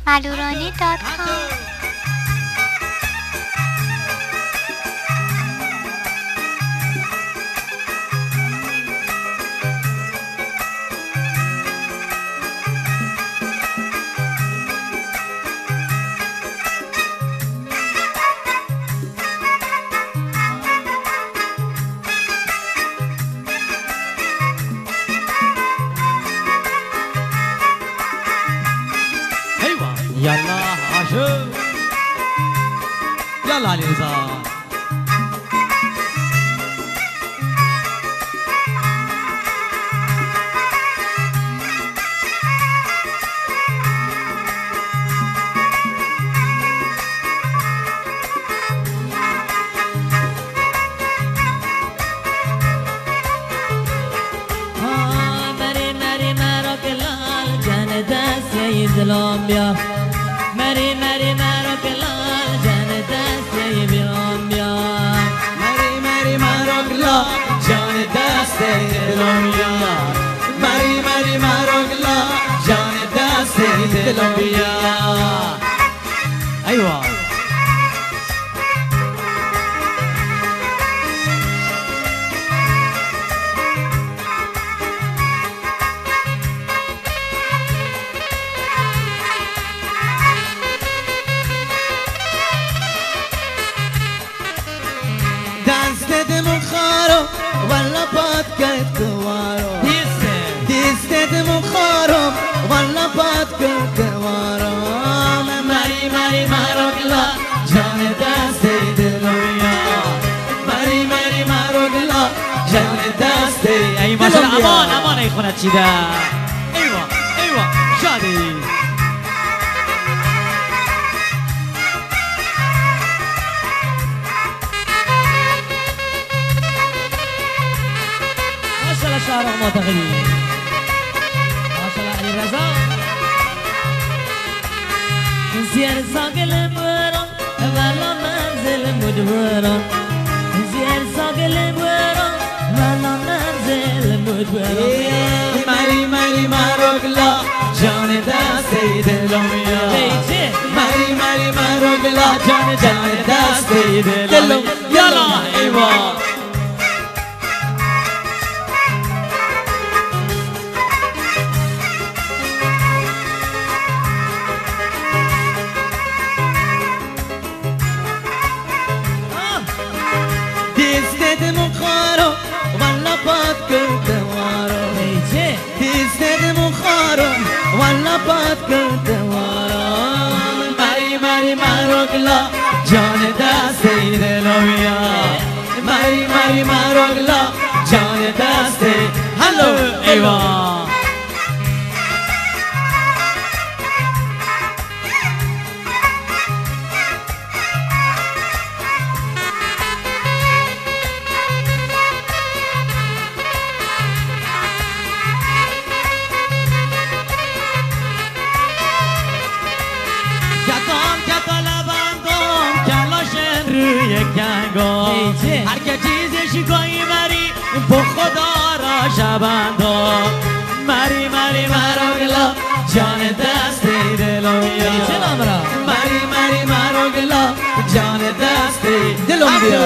مالورانی dot com. Eva, یلا، عاشق۔ یلا، علیرضا۔ ہاں، مری مری مروک لال جان دست ای دلم بیا۔ مری مری مروک لال جان دست ای دلم بیا۔ مری مری مروک لال جان دست ای دلم بیا۔ مری مری مروک لال جان دست ای دلم بیا۔ ایوا۔ دست دمو خارو، والله پاد کت کوارو۔ دیسته۔ دیسته دمو خارو، والله پاد کت کوارو۔ مری مری مروک لا، جان دست دلویا۔ مری مری مروک لا، جان دست ای ماشاءالله، دلویا۔ امان، امان ای خونه چیده۔ ایوا، ایوا، شادی۔ ماشاءالله شاهرخ معتقدی. ماشاءالله علیرضا. زیر ساگل برو، والا منزل مجبورم. زیر ساگل برو، والا منزل مجبورم. اے مری مری مروک لا، جان دست ای دلم یا. اے چه؟ مری مری مروک لا، جان، جان دست ای دلم یا. یلا، ایوا. دیست دمو خارو، والله پاد کت وارو. اے چه؟ دیست دمو خارو، والله پاد کت وارو. مری مری مروک لا، جان دست ای دلویا. مری مری مروک لا، جان دست ای. هلو، ایوا. کتان کتان لبندان، کلاشن روی کنگان. اے چه؟ هر که چیزی شکایی مری، بو خدا را شبندان. مری مری مروک لا، جان دست ای دلم یا. اے چه نام را؟ مری مری مروک لا، جان دست ای دلم یا.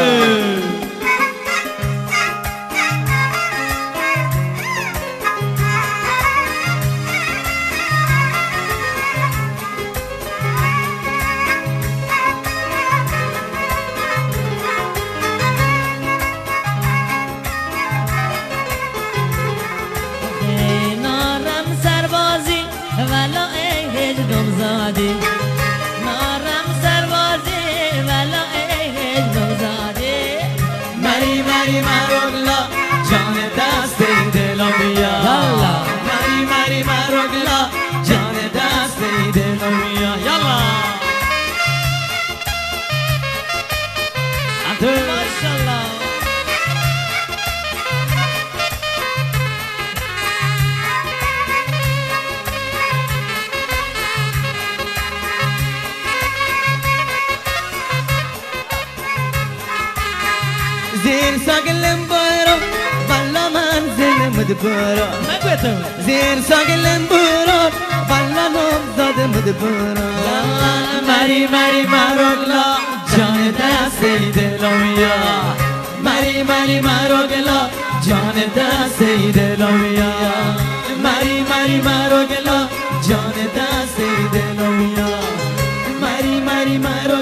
اے نارم سربازی، والا ای هیچ دمزادی. نارم سربازی، والا ای هیچ دمزادی. مری مری مروک لا، جان دست ای دلم یا. یالا. مری مری مروک لا، جان دست ای دلم یا. یالا. انتو. ماشاءالله. زیر ساگلم برو، والا منزل مجبورم. نگوتم. زیر ساگلم برو، والا نامزد دبرا. مری مری مرو گلا جان دستی دلویا. مری مری مرو گلا جان دستی دلویا. مری مری مرو گلا جان دستی دلویا. مری مری مرو